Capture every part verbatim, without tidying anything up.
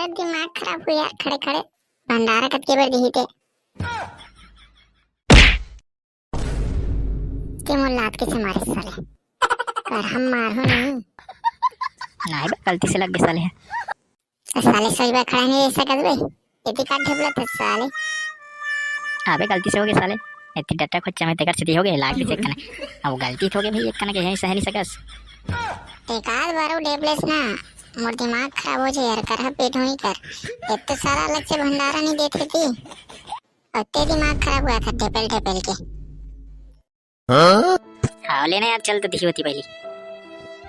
दिमाग खराब हुई यार, खड़े खड़े भंडारा कतके बेर दिही ते। ते मोर लात कइसे मारे साले? कर हम मारहूं नहीं। नहीं बे, गलती से लग गे साले। तो साले सोच बे खड़ा नहीं रह सकत बे। एती का ढेबला था साले। अबे गलती से हो गे साले। एती डट्टा खोच्चा में तेकर सेती हो गे, लाग गे एक कना। अब गलती तो हो गे भाई, एक कना के यहीं सह नहीं सकस। एक आध बार वो ढेबलेस ना, मोर दिमाग खराब हो जाए यार, करहा पेट हुई कर। एक तो साला अलग से भंडारा नहीं देते थी, और ते दिमाग खराब हुआ था ढेपेल ढेपेल के। हाँ? हाँ, लेना यार, चल तो दिही होती पहली।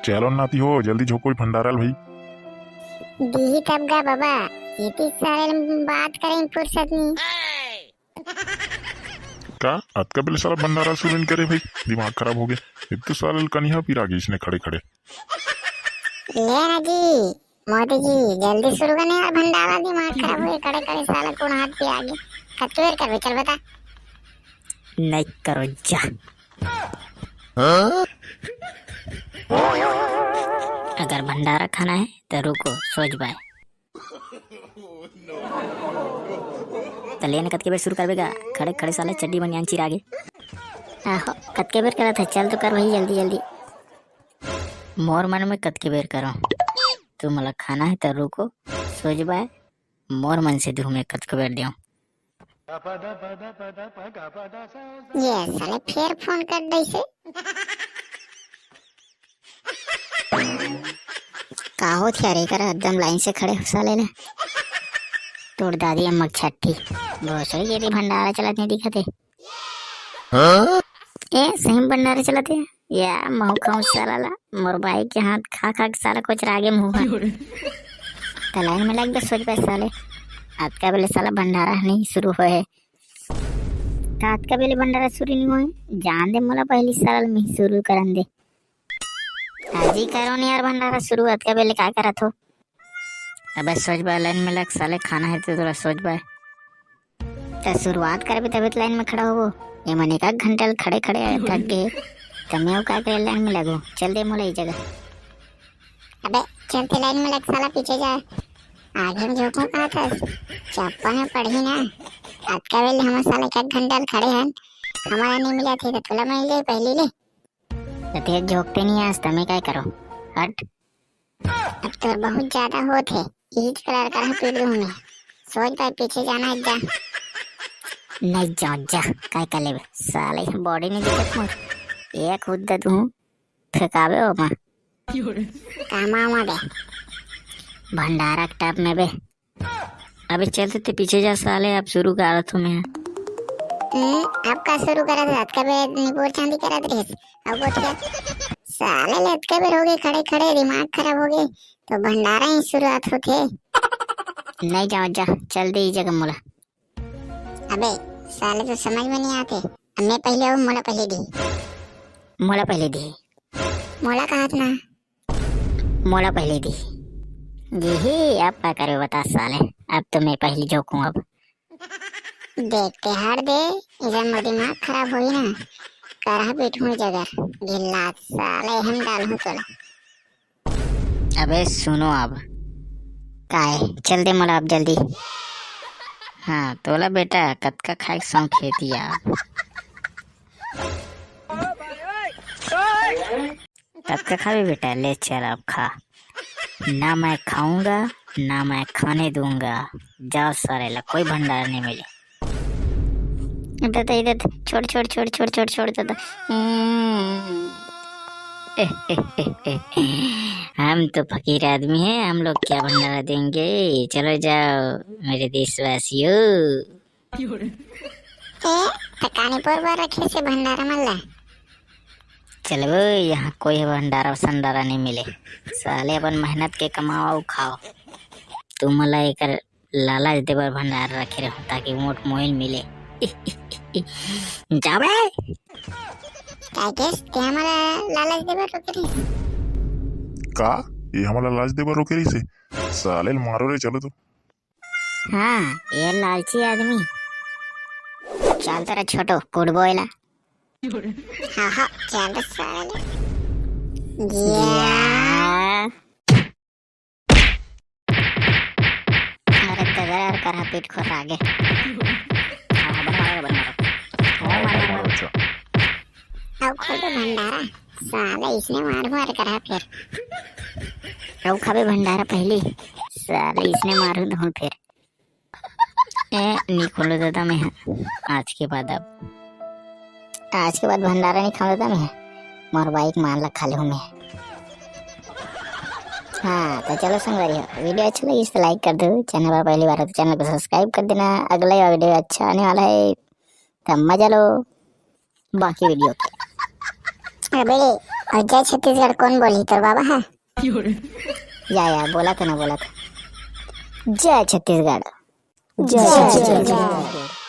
चलो नाती हो, जल्दी झोंको भंडारा ल भाई। दिही तब गा बाबा, एती सारे बात करें फुर्सत नहीं। का अतका बेले साला भंडारा शुरू नहीं करे भाई, दिमाग खराब हो गया। एक तो साला कनिहा पिरा गई इसने खड़े खड़े। ले ना जी, मोदी जी, जल्दी शुरू करने यार भंडारा, दिमाग खराब हो गया, खड़े खड़े साला कोन हाथ पे आ गया। कतके बेर करबे, चल बता। नहीं करो जा। हाँ? अगर भंडारा खाना है तो रुको, सोच बाय। त लेन कतके बेर शुरू करबे गा? खड़े खड़े साले चड्डी बनियान चिरा गे। आहो, कतके बेर करत है, चल तो कर भाई जल्दी जल्दी। मोर मन में कतके बेर करो, तू मोला खाना है त रुको, सोच बाय, मोर मन से दूं मैं कतके बेर देऊं। ये साले फेर फोन कर दे से। का होत हे रे, कर एकदम लाइन से खड़े हो साले ले। तोर दादी अम्मा के छट्ठी। भोसड़ी के रे भंडारा चलत नहीं दिखत हे। हाँ? ए, सही में भंडारा चलत हे। या महू खाऊं साला ला। मोर बाई के हाथ खा खा के साला कोचरा गे मुंह। त लाइन में लग बे सोच बे साले। अतका बेले साला भंडारा नहीं शुरू होए हे। का अतका बेले भंडारा शुरू नहीं होए? जान दे मोला पहली साला ल मिही शुरू करन दे। आज ही करो नहीं यार भंडारा शुरू, अतका बेले का करत हो? अबे सोच बे, लाइन में लग साले, खाना है तो थोड़ा सोच बे। त शुरुआत करबे तबे तो लाइन में खड़ा होबो। ये मन एक आध घंटा ले खड़े खड़े थक गए, त मैं का करे लाइन में लगो? चल दे मोला ई जगह। अबे चल ते लाइन में लग साला, पीछे जा। आगे में झोंकूं कहा था, चप्पल में पड़ही ना। अतका बेले हम साला एक घंटा ले खड़े हन, हमारा नहीं मिला थे तो तोला मिल जाए पहली ले। तो तेरे झोंकते नहीं आज, तमे काय करो, हट। अब तो बहुत ज्यादा होत हे, इही कलर का पीट दूं मैं। सोच भाई पीछे जाना है जा। नहीं जाओ जा, काय कर लेबे साले, बॉडी नहीं दिखत मोर। एक हुद्दा दूं, फेंकावे हो मां। कामा आवा बे। भंडारा के टब में बे। अबे चल तो ते पीछे जा साले, अब शुरू करत हूँ मैं। हम्म, अब का शुरू करत हे? अतका बेर निपोर चांदी करत रहिस। अब वो क्या? साले ले अतका बेर हो गए खड़े खड़े, दिमाग खराब हो गए। तो भंडारा ही शुरुआत होत हे। नहीं जाओ जा, चल दे ई जगह मोला। अबे साले तो समझ में नहीं आते। अब मैं पहले हूँ, मोला पहले दी। मोला पहले दी। मोला कहत ना। मोला पहले दी। जी ही, अब का करे बता साले, अब तो मैं पहली झोंकूं अब। देखते हट दे, इधर मोर दिमाग खराब होई ना, करहा बैठूं जगर, गिल्ला साले हम डालहूं तोला। अबे सुनो अब। काय? चल दे मोला अब जल्दी। हाँ, तोला बेटा कतका खाए के शौक हे तिया? कतका खाबे बेटा? ले चल अब खा। ना मैं खाऊंगा, ना मैं खाने दूंगा। जाओ सारे ला, कोई भंडारा नहीं मिले। दादा, दादा, छोड़, छोड़, छोड़, छोड़, छोड़, छोड़, दादा। हम्म। हम तो फकीर आदमी हैं, हम लोग क्या भंडारा देंगे? चलो जाओ मेरे देशवासियों। ए, त कानी पोर बर रखे से भंडारा मन ला। चल बे, यहाँ कोई भंडारा संडारा नहीं मिले। साले अपन मेहनत के कमाओ अउ खाओ। तुम ला एकर लालच देबर भंडार रखे रहो ताकि वोट मोइल मिले। जाबे। का केस ते हमला लालच देबर रोके रहिस? का? ये हमला लालच देबर रोके रहिस? साले ल मारो रे, चलो तो। हाँ, ये लालची आदमी। चल तेरा छोटो कुड़बो एला। हाँ, हाँ, चल साले। जिया। करहा पेट खोर आगे। हाँ, हाँ, बन मारो, बन मारो। हाँ, मारो, मारो, मारो। अच्छा। अब खोल दे भंडारा, साले इसने मार मार करहा फिर। अब खाबे भंडारा पहली, साले इसने मारू तो हूँ फिर। ए, नी खोलो दादा मैं, आज के बाद अब, आज के बाद भंडारा नहीं खाऊं दादा मैं, मोर बाइक मान ला खा लूं मैं। हाँ, तो चलो संगवारी हो, video अच्छा लगी तो like कर दो, channel पर पहली बार हो तो channel को subscribe कर देना, अगला video अच्छा आने वाला है, तब मजा लो बाकी video के। अबे, और जय छत्तीसगढ़ कौन बोली, तोर बाबा है? या, या, बोला था ना, बोला था। जय छत्तीसगढ़। जय जय छत्तीसगढ़। छत्तीसगढ़।